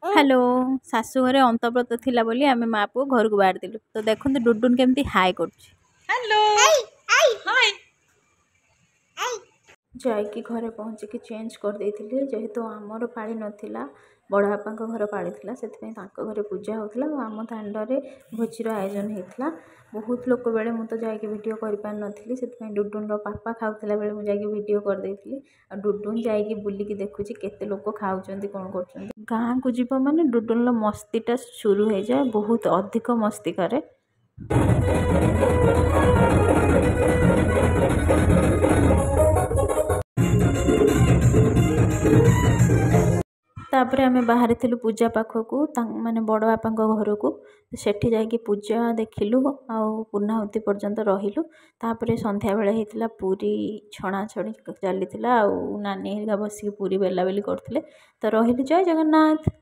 Hello, ଶାଶୁଘରେ ଅନ୍ତବ୍ରତ ଥିଲା ବୋଲି ଆମେ ମା ପୁଅ ଘରକୁ ବାହାରିଥିଲୁ। ତ ଦେଖନ୍ତୁ ଡୁଡୁନ କେମିତି ହାଏ କରୁଛି। Hello, high. ଯାଇକି ଘରେ ପହଞ୍ଚିକି ଚେଞ୍ଜ କରିଦେଇଥିଲି। ଯେହେତୁ ଆମର ପାଳି ନଥିଲା, ବଡ଼ ବାପାଙ୍କ ଘର ପାଳି ଥିଲା, ସେଥିପାଇଁ ତାଙ୍କ ଘରେ ପୂଜା ହେଉଥିଲା ଆଉ ଆମ ଦାଣ୍ଡରେ ଭୋଜିର ଆୟୋଜନ ହେଇଥିଲା। ବହୁତ ଲୋକ ବେଳେ ମୁଁ ତ ଯାଇକି ଭିଡ଼ିଓ କରିପାରିନଥିଲି, ସେଥିପାଇଁ ଡୁଡୁନର ପାପା ଖାଉଥିଲା ବେଳେ ମୁଁ ଯାଇକି ଭିଡ଼ିଓ କରିଦେଇଥିଲି। ଆଉ ଡୁଡୁନ ଯାଇକି ବୁଲିକି ଦେଖୁଛି କେତେ ଲୋକ ଖାଉଛନ୍ତି, କ'ଣ କରୁଛନ୍ତି। ଗାଁକୁ ଯିବ ମାନେ ଡୁଡୁନର ମସ୍ତିଟା ଶୁରୁ ହେଇଯାଏ, ବହୁତ ଅଧିକ ମସ୍ତି କରେ। ତାପରେ ଆମେ ବାହାରିଥିଲୁ ପୂଜା ପାଖକୁ, ମାନେ ବଡ଼ ବାପାଙ୍କ ଘରକୁ। ସେଠି ଯାଇକି ପୂଜା ଦେଖିଲୁ ଆଉ ପୂର୍ଣ୍ଣାହୁତି ପର୍ଯ୍ୟନ୍ତ ରହିଲୁ। ତାପରେ ସନ୍ଧ୍ୟାବେଳେ ହେଇଥିଲା ପୁରୀ ଛଣାଛଣି ଚାଲିଥିଲା ଆଉ ନାନୀ ହେରିକା ବସିକି ପୁରୀ ବେଲାବେଲି କରୁଥିଲେ। ତ ରହିଲି, ଜୟ ଜଗନ୍ନାଥ।